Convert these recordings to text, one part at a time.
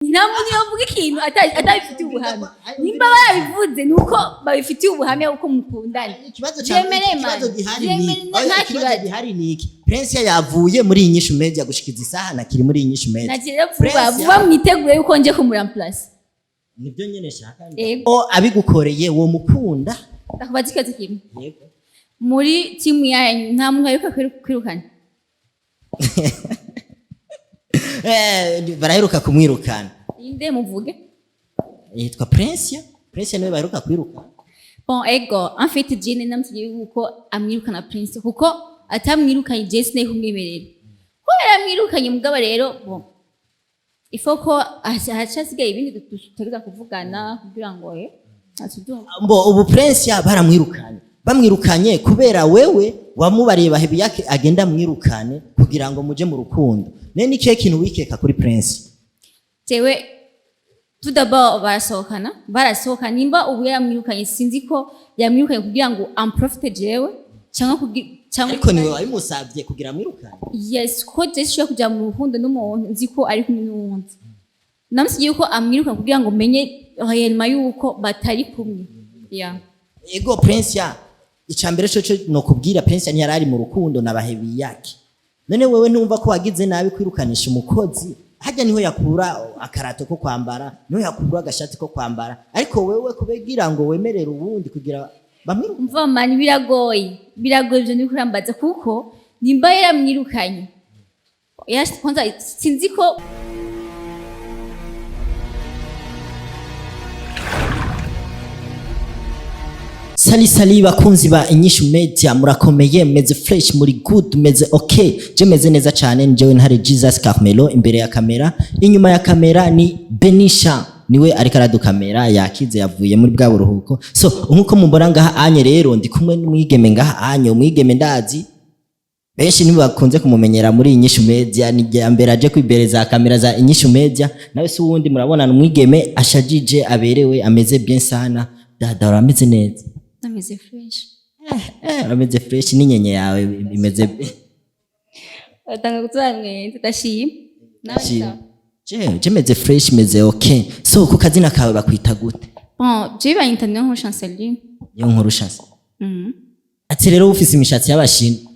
Nta muntu yovuga ikintu atabifitiye ubuhamya. Nimba barabivuze, ni uko babifitiye ubuhamya uko mukundana. Ikibazo Vyemere, ikibazo man. gihari Vyemere, ni nta oya, ikibazo kibazo. gihari ni iki: Prince yavuye muri iyi Nyishu Media, gushikiza isaha nakiri muri iyi Nyishu Media. Nagira vuba Prince vuba mwitegure yuko nje kumuramplasa. Nibyo nyene shaka. Yego. O abigukoreye, wo mukunda? Ndakubaza ikibazo kimwe. Yego. Muri timu yanyu nta muntu aheruka kwirukana? Baraheruka kumwirukana. Inde? Muvuge. Yitwa Prince. Prince niwe baheruka kwirukana. Bon, ego, en fait jene namusabye yuko amwirukana Prince, kuko atamwirukanye je sinari kumwemerera ko yaramwirukanye. Mugabo rero, bon, il faut ko haca hasigaye ibindi dutegereza kuvugana kugira ngo atubyumve. Mbo ubu Prince baramwirukanye, bamwirukanye kubera wewe wamubariye bahebi yake agenda amwirukane kugira ngo muje mu rukundo. Ne ni kihe kintu wikeka kuri Prince? Jewe, tout d'abord barasohokana, barasohokana. Nimba ubu yaramwirukanye, sinzi ko yamwirukanye kugira ngo amprofite jewe cyangwa cyangwa Ariko niwe wabimusabye kugira amwirukane. Yes, ko je sishobora kuja mu rukundo n'umuntu nzi ko ari kumwe n'uwundi. Namusigiye yuko amwirukana kugira ngo menye réellement yuko batari kumwe, yeah. Ego, Prince ya icambere cyo no kubwira Prince ntiyari ari mu rukundo na bahebi yake. None wewe ntumva ko wagize nabi kwirukanisha umukozi? Hajya niho yakura akarato ko kwambara, niho yakura agashati ko kwambara, ariko wewe kubegira ngo wemerere uwundi kugira bamwiruka. Umva mani, biragoye, biragoye ivyo ndiko kurambaza, kuko nimba yaramwirukanye kwanza sinzi ko Sali sali bakunzi ba Inyishu Media, murakomeye? Meze fresh, muri good, meze okay? Je meze neza cyane. Njyewe ntare Jesus Carmelo imbere ya kamera, inyuma ya kamera ni Benisha, niwe ariko aradukamera, yakize, yavuye muri bwa buruhuko. So nkuko mubona ngaha anye rero, ndi kumwe n'umwigeme ngaha anye. Umwigeme ndazi benshi ntibakunze kumumenyera muri Inyishu Media, ni irya mbere aje kwibere za kamera za Inyishu Media. Nawe si uwundi, murabona ni umwigeme ashajije, aberewe, ameze bien sana. Dada, urameze neza? Nameze fresh. Urameze fresh n'inyenye yawe imeze. Batanga kuzamwenza, ndashima. Nawe sawa? Je meze fresh, meze okay. So ku kazina kawe bakwita gute? Bon, je banyita niyo nkuru Chanceline. Niyo nkuru shasi. Ati rero ufise imishatsi y'abashinwa.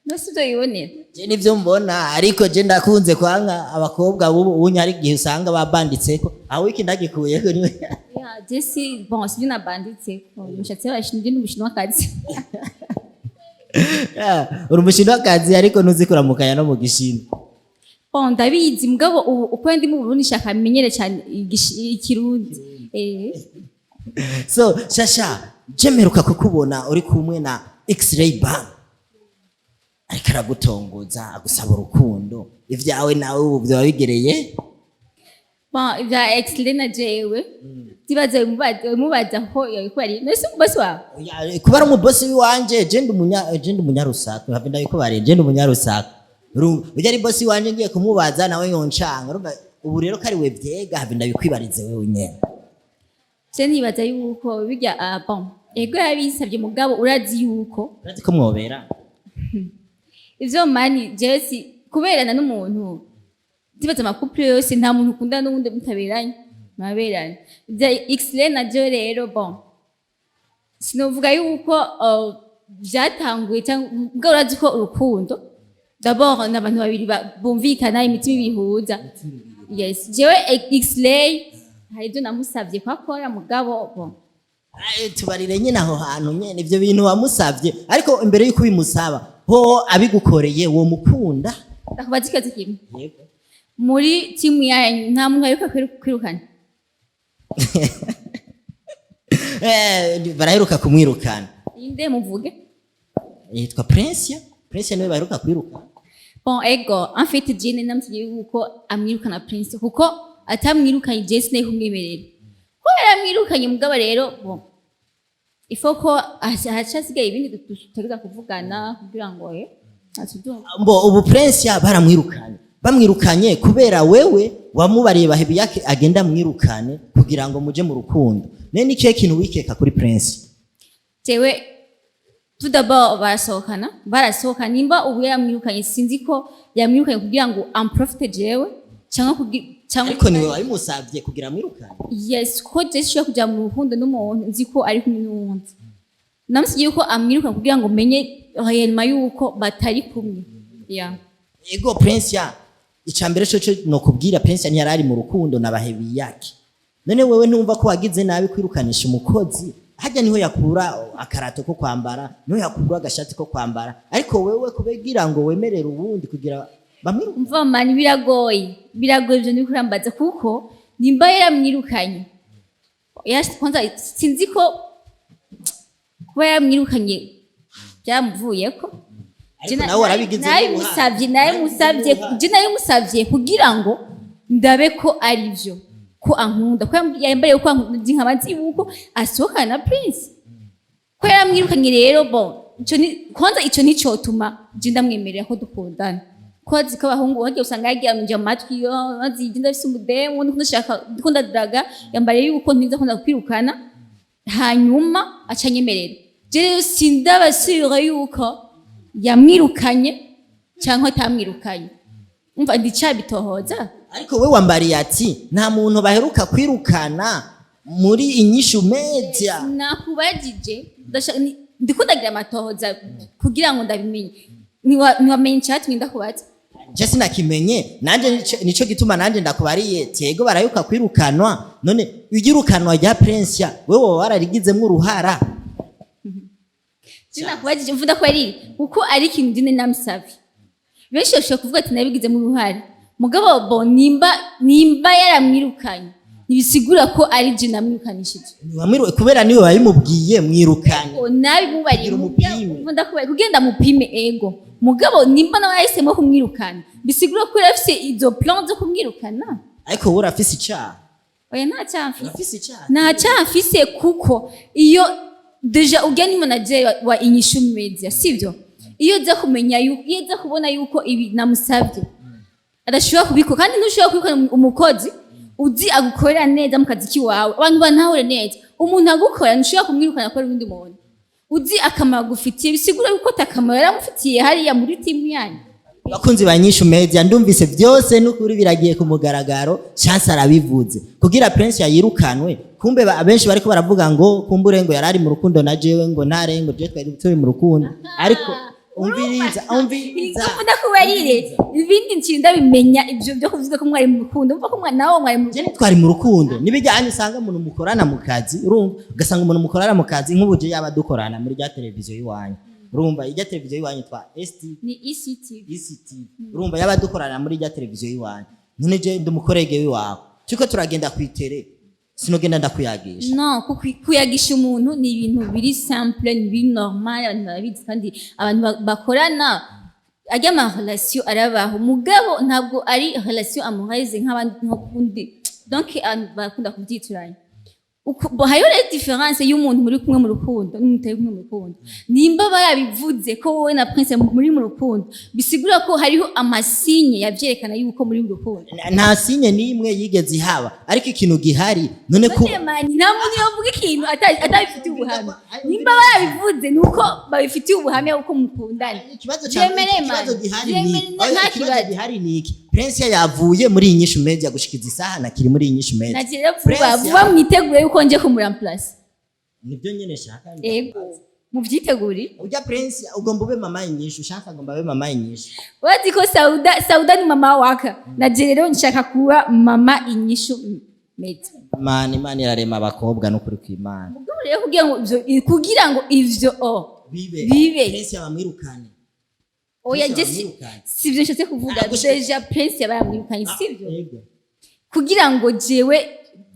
Nose ibyo yibonera? Je nivyo mbona, ariko je ndakunze kwanka abakobwa bubu unye, hari igihe usanga babanditseko aho iki ndagikuyeko niwe. Yeah, je si, bon, sibyo nabanditse imishatsi y'abashinwa, ndi umushinwakazi. Yeah, uri umushinwakazi ariko ntuzi kuramukanya no mu gishinwa. Bon, ndabizi, mugabo ubu uko ndi mu Burundi shaka menyere cyane ikirundi. So shasha, je mperuka kukubona uri kumwe na X-Ray Ban, ariko aragutongoza, agusaba urukundo. Ivyawe nawe ubu vyoba bigereye? Bon, ibya X-Ray na jewe tibaze mubaza ko yabikubariye. Nese umubosi wawe? Oya, kuba ari umubosi w'iwanje, je ndi umunyarusaku, have ndabikubariye, je ndi umunyarusaku. Urumva, ujya ari bosi wanje, ngiye kumubaza nawe yoncanga. Urumva ubu rero ko ari we vyega, have ndabikwibarize wewe nyene. Je nibaza yuko bijya, bon, ego yabisabye, mugabo urazi yuko Urazi ko mwobera? Ivyo mani, jewe si kuberana n'umuntu. Tibaza ama couple yose, nta muntu ukunda n'uwundi mutaberanye, muraberanye. Ibya X-Ray na jewe rero, bon, sinovuga yuko vyatanguye cyangwa, mugabo urazi ko urukundo d'abord ni abantu babiri bumvikana, imitima ibihuza. Yes, jewe X-Ray hari ibyo namusavye ko akora, mugabo bon. Aye, tubarire nyine aho hantu nyene ivyo bintu wamusavye. Ariko imbere yuko ubimusaba, ho abigukoreye, wo mukunda? Ndakubaza ikibazo kimwe. Yego. Muri timu yanyu nta muntu aheruka kwirukana? Baraheruka kumwirukana. Inde? Muvuge. Yitwa Prince. Prince niwe baheruka kwirukana. Bon, ego, en fait jene namusabye yuko amwirukana Prince, kuko atamwirukanye je sinari kumwemerera ko yaramwirukanye. Mugabo rero, bon, il faut ko haca hasigaye ibindi dutegereza kuvugana kugira ngo atubyumve. Mbo ubu Prince baramwirukanye, bamwirukanye kubera wewe wamubariye bahebi yake agenda amwirukane kugira ngo muje mu rukundo. Ne ni kihe kintu wikeka kuri Prince? Jewe, tout d'abord barasohokana, barasohokana. Nimba ubu yaramwirukanye, sinzi ko yamwirukanye kugira ngo amprofite jewe cyangwa Cyangwa Ariko niwe wabimusabye kugira mwirukane? Yes, ko je nshobora kuja mu rukundo n'umuntu nzi ko ari kumwe n'uwundi. Namusabye yuko amwiruka kugira ngo menye réellement yuko batari kumwe, yeah. Ego, Prince, ya icambere cyo nokubwira, Prince ntiyari ari mu rukundo na Bahebiyake. None wewe ntumva ko wagize nabi kwirukanisha umukozi? Hajya niho yakura akarato ko kwambara, niho yakura agashati ko kwambara, ariko wewe kubegira ngo wemerere uwundi kugira bamwiruka. Umva mani, biragoye, biragoye ivyo ndiko kurambaza, kuko nimba yaramwirukanye, kwanza sinzi ko kuba yaramwirukanye byamuvuyeko. Ariko nawe warabigize. Nabimusavye, je nabimusavye kugira ngo ndabe ko ari byo, ko ankunda, ko yambariye ko ankunda, nkaba nzi yuko asohokana na Prince. Ko yaramwirukanye rero, bon, ico ni kwanza ico nicotuma je ndamwemerera ko dukundana, ko azi ko abahungu bagiye usanga yagiye amwinjira mu matwi yo azi je ndafise umudemu, ndikunda shaka, ndikunda draga, yambariye yuko ntinza kunda kwirukana, hanyuma aca anyemerera. Je rero sindabasura yuko yamwirukanye cyangwa atamwirukanye, umva ndicabitohoza. Ariko we wambariye ati nta muntu baheruka kwirukana muri Inyishu Media. Nakubajije, ndiko ndagira amatohoza kugira ngo ndabimenye. Ntiwamenye icyatumye ndakubaza? Je sinakimenye nanje, nico gituma nanje ndakubariye tego baraheruka kwirukanwa. None iyirukanwa rya Prince wewe woba wararigizemwo uruhara? Sinakubajije, mvuga ko ari kuko ari ikintu ndine namusavye. Benshi bashobora kuvuga ati nabigizemo uruhare, mugabo bo nimba yaramwirukanye ntibisigura ko ari je namwirukanishije. Kubera niwe wabimubwiye mwirukanye. O, nabimubariye. Kugira umupime. Mvuga ko kugenda mupime, ego, mugabo nimba nawe yahisemo kumwirukana bisigura ko yari afise izo plan zo kumwirukana. Ariko wowe urafise icaha. Oya, nta cyaha mfise. Urafise icaha. Nta cyaha mfise, kuko iyo déjà ujya ni manager wa Inyishu Media, sibyo? Iyo uza kumenya yuko, iyo uza kubona yuko ibi namusabye adashobora kubikora, kandi ntushobora kwirukana umukozi uzi agukorera neza mu kazi kiwawe. Abantu bantahure neza, umuntu agukora ntushobora kumwirukana akora uwundi muntu uzi akamaro agufitiye, bisigura yuko atakamaro yaramufitiye hariya muri timu yanyu. Bakunzi ba Nyishu Media, ndumvise byose n'ukuri biragiye ku mugaragaro. Chance arabivuze kugira Prince yayirukanwe. Kumbe abenshi bariko baravuga ngo kumbure ngo yarari mu rukundo na jewe, ngo ntare ngo je twari turi mu rukundo, ariko umviriza, umviriza. Ingufu ndakubarire ibindi ncinda ndabimenya, ibyo byo kuvuga ko mwari mu rukundo, umva ko nawe mwari mu Je twari mu rukundo nibijyanye, usanga umuntu mukorana mu kazi, urumva, ugasanga umuntu mukorana mu kazi nk'ubu je yaba dukorana muri rya televiziyo y'iwanyu, urumva, irya televiziyo y'iwanyu twa ST Ni ECTV. ECT, urumva, yaba dukorana muri rya televiziyo y'iwanyu, none je ndi umukorege w'iwawe, turiko turagenda kwitere, sinogenda ndakuyagisha? No, kuyagisha umuntu ni ibintu biri simple, ni biri normal, abantu barabizi, kandi abantu bakorana ajya ama relation arabaho, mugabo ntabwo ari relation amoureuse nk'abandi, nk'ukundi. Donc abantu barakunda kubyitiranya. Hariho rero différence y'umuntu muri kumwe mu rukundo n'umuntu utari kumwe mu rukundo. Nimba barabivuze ko wowe na Prince muri mu rukundo, bisigura ko hariho ama signe yavyerekana yuko muri mu rukundo. Nta signe n'imwe yigeze ihaba, ariko ikintu gihari none ko None mani, nta muntu yovuga ikintu atabifitiye ubuhamya. Nimba barabivuze ni uko babifitiye ubuhamya uko mukundana. Ikibazo Vyemere, ikibazo man. gihari Vyemere, ni nta oya, ikibazo kibazo. gihari ni iki: Prince yavuye muri iyi Nyishu Media, gushikiza isaha nakiri muri iyi Nyishu Media. Nagiye vuba Prince vuba, mwitegure yuko nje kumuramplasa. Nibyo nyene shaka. Ego, muvyitegurire. Ujya Prince ugomba ube mama Inyishu, ushaka agomba abe mama Inyishu. Wazi ko Sauda ni mama waka naje, rero nshaka kuba mama Inyishu Media. Imana, Imana irarema abakobwa n'ukuri kw'Imana. Mugabo rero kugira ngo ivyo o Bibe. Bibe. Prince yabamwirukane. Oya, Prince je si yabamwirukanye. sivyo nshatse kuvuga. Ah, Déjà Prince yaba yamwirukanye, sivyo? Yego. Kugira ngo jewe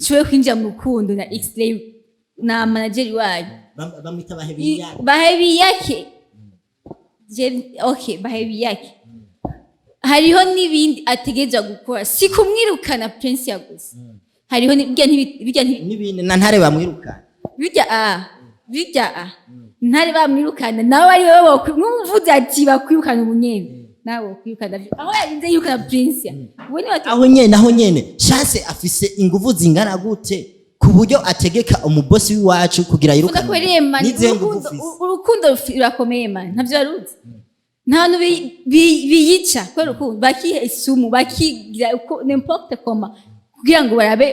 nshobore kwinjira mu rukundo na X-Ray na manager wayo. Bamwita Bahebiyake. Bahebiyake. Okay, Bahebiyake, hariho n'ibindi ategerezwa gukora, si kumwirukana Prince yaguze. Hariho bijya N'ibindi na ntare bamwirukane. Bijya a bijya a ntare bamwirukana, nawe ari wowe nk'umuvuzi ati bakwirukana ubunyene, nawe wokwirukana aho yarinze yirukana Prince we ni Aho nyene, aho nyene Chance afise inguvu zingana gute ku buryo ategeka umubosi w'iwacu kugira yirukane? Ndakubereye mani. Nizihe nguvu Urukundo ufise? Urukundo rurakomeye mani, ntavyo waruzi. Nta bantu biyica kubera urukundo, bakiha isumu, bakigira uko n'importe comment kugira ngo barabe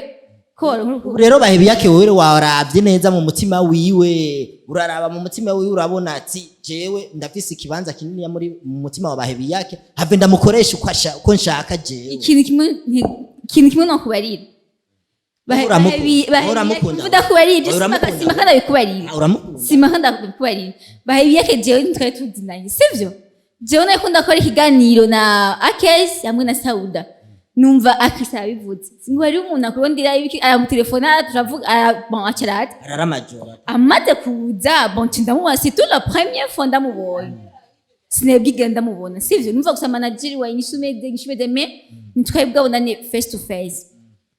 ko baronka urukundo. Rero Bahebiyake, wewe waravye neza mu mutima wiwe, uraraba mu mutima wiwe, urabona ati jewe ndafise ikibanza kinini muri mu mutima wa Bahebiyake, have ndamukoresha uko nshaka jewe. Ikintu kimwe nokubarira. Uramukunda. Ndakubarira ibyo. Uramukunda. Simaka ndabikubarira. Ah, uramukunda. Simaka ndabikubarira. Bahebiyake jewe ntitwari tuzinanye, sivyo? Jewe nariko ndakora ikiganiro na Akes hamwe na Sauda, numva Akes arabivuze ngo hariho umuntu akurondera ibiki, aramutelefona, turavuga, bon, acarata. Araramajora. Amaze kuza, bon, nci ndamubona, c'est tout la première fois ndamubonye, sinebwigera ndamubona, sivyo? Numva gusa manager wa Inyishu Media, Inyishu Media, mais ntitwari bwabonane face to face.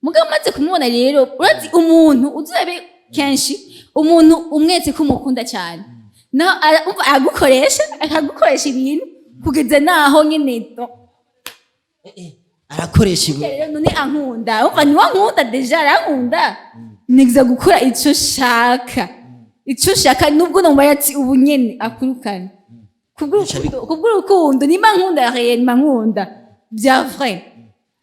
Mugabo amaze kumubona rero, urazi umuntu uzurabe kenshi, umuntu umwetse ko umukunda cyane, naho umva aragukoresha, akagukoresha ibintu kugeza naho nyene. Arakoresha ibi. Rero none ankunda, umva niwe ankunda, déjà arankunda, nigeza gukora ico shaka, ico shaka, nubwo nombaye ati ubu nyene akurukane kubw'urukundo. Nimba nkunda réellement, nkunda bya vrai,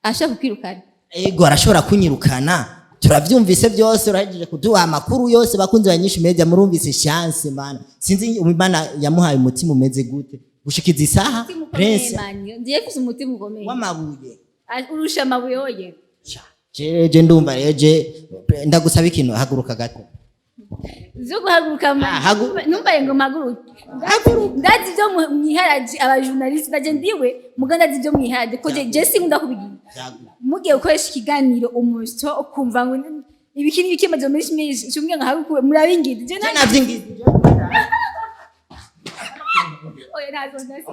ashaka kukwirukana. Ego, arashobora kunyirukana. Turavyumvise byose, urahejeje kuduha amakuru yose. Bakunzi ba Nyinshi Media, murumvise chance mana, sinzi Imana yamuhaye umutima umeze gute gushikiza isaha. Umutima ukomeye. Prince. Mani, ngiye mfise umutima ukomeye. W'amabuye. Ah, urusha amabuye oye. Je ndumva rero, je ndagusaba ikintu, haguruka gato. Vyo guhaguruka? Ah, Numbaye ngo mpaguruke? Ndazi ivyo mwiharaje abajournaliste, ndaje ndiwe muga, ndazi ivyo mwiharaje ko je sinkunda kubigira. Mugiye gukoresha ikiganiro umusito, ukumva ngo ibiki n'ibiki, amaze menshi menshi, shumwe ngo haguruke, murabingiza je. Je navyingiza. Oya, ntazo ntazo.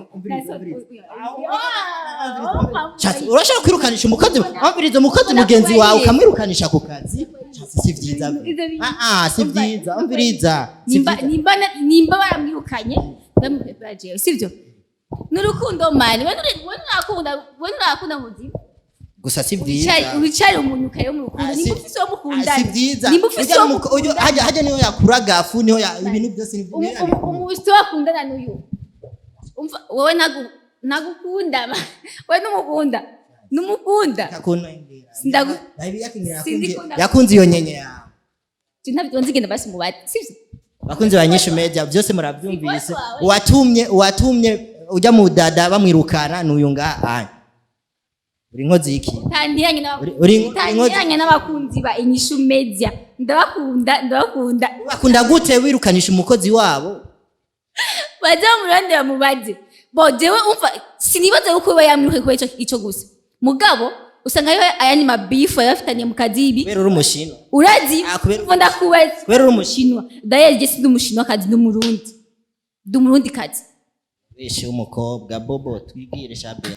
Chance, urashobora kwirukanisha umukozi, wumviriza, umukozi mugenzi wawe ukamwirukanisha ku kazi? Chance, si vyiza. Ah ah, si vyiza, umviriza, si Nimba vyiza. Nimba baramwirukanye, ndamupepera jewe, sivyo? N'urukundo mani, we nurakunda mu buzima. Gusa si vyiza. Wicare umuntu ukayo mu rukundo. Ah, Nimba ufise uwo Ah, mukundana, si vyiza. nimba ufise Urya uwo uyu mukundana, hajya niho yakura gafu, niho ibintu byose niho umusito wakundana n'uyu, umva wowe ntagukunda, we numukunda, numukunda. Sindikunda. Yakunze iyo nyenye yawe. Ntabyo nzigenda, basi mubate, sivyo? Bakunzi ba Nyinshi Media, byose murabyumvise. Si boss wawe. Uwatumye ujya mu dada bamwirukana n'uyu ngaha. Uri inkozi y'iki? Tandiranye. Uri Tandiranye n'abakunzi ba Inyishu Media, ndabakunda, ndabakunda. Bakunda gute wirukanisha umukozi wabo? Baze bamuronde bamubaze. Bo jewe umva, sinibaza yuko we yamwiruke kubera ico gusa, mugabo usanga hariho ayandi mabifu yari afitaniye mu kazi ibi. Kubera uri umushinwa. Urazi. Ah, umva ndakubaza. Kubera uri umushinwa. Umushinwa d'ailleurs, je sindi umushinwa kazi, ndi umurundi, ndi umurundi kazi. Wishe umukobwa bobo, twibwire shabe.